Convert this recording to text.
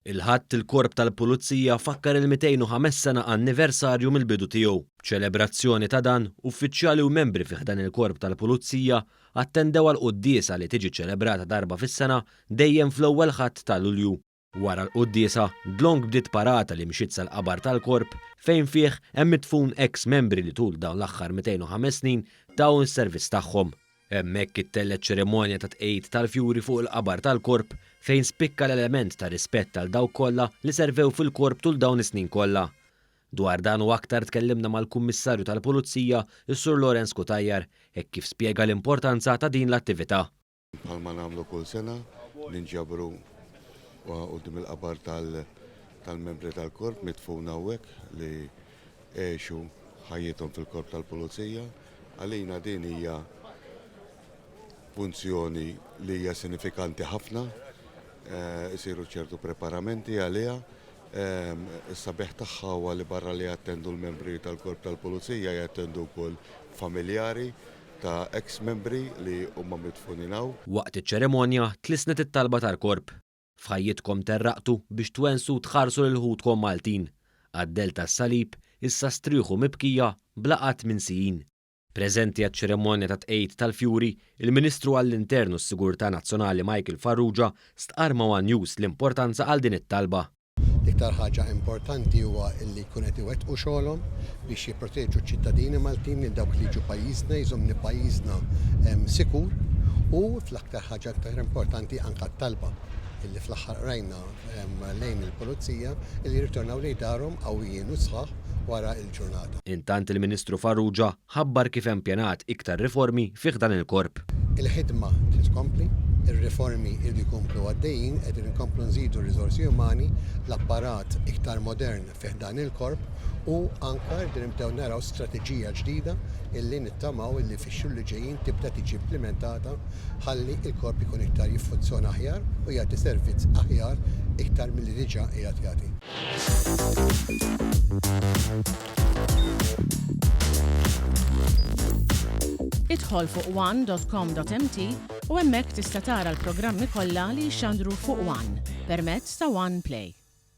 Il-Ħadd il-Korp tal-Pulizija fakkar il-205 sena anniversarju mill-bidu tiegħu. B'ċelebrazzjoni ta' dan, uffiċjali u membri fi ħdan il-Korp tal-Pulizija attendew għall-quddiesa li tiġi ċelebrata darba fis-sena dejjem fl-ewwel Ħadd ta' Lulju. Wara l-quddiesa, dlonk bdiet parata li mxiet sal-qabar tal-Korp fejn fih hemm midfun eks membri li tul dawn l-aħħar 205 snin taw is-servizz tagħhom. Hemmhekk ittellgħet ċerimonja ta' tqegħid tal-fjuri fuq il-qabar tal-Korp fejn spikka l-element ta' rispett għal dawk kollha li servew fil-Korp tul dawn is-snin kollha. Dwar dan u aktar tkellimna mal-Kummissarju tal-Pulizija, is-Sur Lawrence Cutajar, hekk kif spjega l-importanza ta' din l-attività. Bħalma nagħmlu kull sena, ninġabru quddiem il-qabar tal-membri tal-Korp midfun hawnhekk li għexu ħajjithom fil-Korp tal-Pulizija. Għalina din hija funzjoni li hija sinifikanti ħafna, isiru ċertu preparamenti għaliha. Is-sabiħ tagħha huwa li barra li jattendu l-membri tal-Korp tal-Pulizija jattendu wkoll familjari ta' eks membri li huma midfunin hawn. Waqt iċ-ċerimonja tlissnet it-talba tal-Korp. F'ħajjitkom terraqtu biex twennsu u tħarsu lil ħutkom Maltin. Għad-dell tas-salib issa strieħu mibkija bla qatt minsijin. Preżenti għaċ-ċerimonja ta' tqegħid tal-fjuri, il-Ministru għall-Intern u s-Sigurtà Nazzjonali Michael Farrugia stqarr ma' one News l-importanza għal din it-talba. L-iktar ħaġa importanti huwa li jkun qed iwettqu xogħolhom biex jipproteġu ċ-ċittadini Maltin lil dawk li jiġu pajjiżna, jżomm li pajjiżna sikur u fl-aktar ħaġa aktar importanti anke t-talba illi fl-aħħar qrajna lejn il-Pulizija illi jirritornaw lejn darhom qawwijin u sħaħ wara l-ġurnata. Intant il-Ministru Farrugia ħabbar kif hemm pjanat iktar riformi fi ħdan il-Korp. Il-ħidma trid tkompli, ir-riformi jridu jkomplu għaddejjin, qegħdin inkomplu nżidu r-riżorsi umani, l-apparat iktar modern fi ħdan il-Korp u anke rridu nibdew naraw strateġija ġdida illi nittamaw illi fix-xhur li ġejjin tibda tiġi implimentata ħalli l-Korp ikun iktar jiffunzjona aħjar u jagħti servizz aħjar iktar milli diġà qiegħed jagħti. Idħol fuq one.com.mt u hemmhekk tista' tara l-programmi kollha li jixxandru fuq One permezz ta' One Play.